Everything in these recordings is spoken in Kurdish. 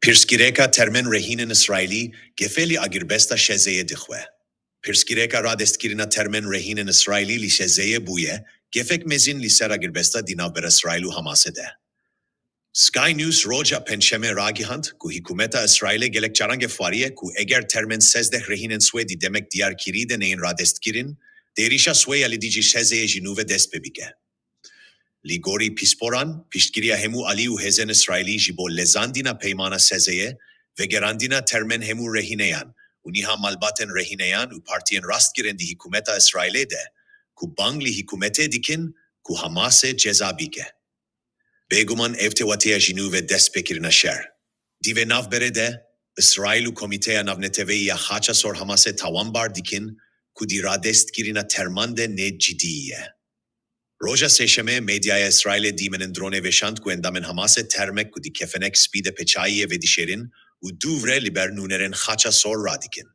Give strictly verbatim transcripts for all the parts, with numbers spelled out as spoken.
Pirsgirêka termên rehînên Îsraîlî gefê li agirbesta Xezeyê dixwe. Pirsgirêka radestkirina termên rehînên Îsraîlî li Xezeyê bûye gefek mezin li ser agirbesta di navbera Îsraîl û Hamasê de. Sky News roja Pêncşemê ragihand ku hikûmeta Îsraîlê gelek caran gefwariye ku eger termên sezdeh rehînên Swêdî demek diyarkirî de neyên radestkirin, di êrişa Swêdê li dijî Xezeyê ji nû ve dest pê bike. Li gorî pisporan, piştgiriya hemû alî û hêzên Îsraîlî ji bo lezandina peymana Xezeyê, vegerandina termên hemû rehîneyan û niha malbatên rehîneyan û partiyên rastgirên di hikûmeta Îsraîlê de ku bang li hikûmetê dikin ku Hamasê ceza bike. Bêguman ev tevatiya ji nû ve destpêkirina şer. Di vê navberê de, Îsraîl û Komîteya Navneteweyî ya Xaça Sor Hamasê tawanbar dikin ku di radestkirina terman de nê cidî ye. Roja Sêşemê, medyaya Îsraîlê dîmenên dronê veşand ku endamên Hamasê termek ku di kefenek spî de peçayiye vedişêrin û dûvre li ber nûnerên Xaça Sor radikin.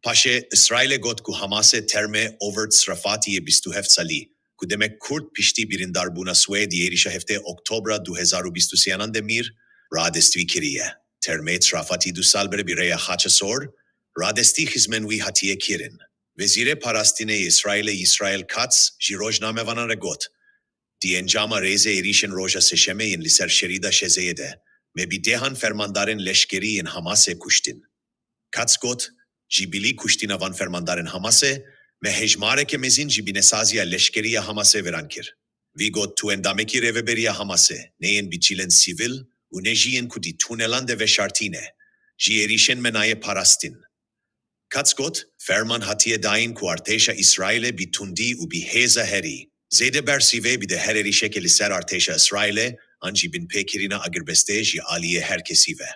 Paşê Îsraîlê got ku Hamasê termê Overt Srafati yê bîst û heft salî, ku demek kurt piştî birîndarbûna Swêdê êrişa heftê Oktobra du hezar û bîst û sêyanan de mîr, radestî kiriye. Termê Srafati du sal berê bi rêya Xaça Sor radestî xizmên wî hatiye kirin. Wezîrê Parastinê yê Îsraîlê Yîsraîl Katz ji rojnamevanan re got, Di encama rêzê êrişên roja Sêşemê yên li ser şerîda Xezeyê de, me bi dehan fermandarên leşkerî yên Hamasê kuştin. Katz got, Ji bilî kuştina van fermandarên Hamasê, me hejmareke mezin ji binesaziya leşkerî ya Hamasê veran kir. Wî got, Tu endamekî rêveberiya Hamasê, ne yên bi çîlên sivîl û ne jî yên ku di tunelan de veşartî ne. Ji êrişên me nayê parastin. Katz got, Ferman hatiye dayîn ku artêşa Îsraîlê bi tundî û bi hêza herî zêde bersivê bide her êrişekê li ser artêşa Îsraîlê an jî binpêkirina agirbestê ji aliyê her kesî ve.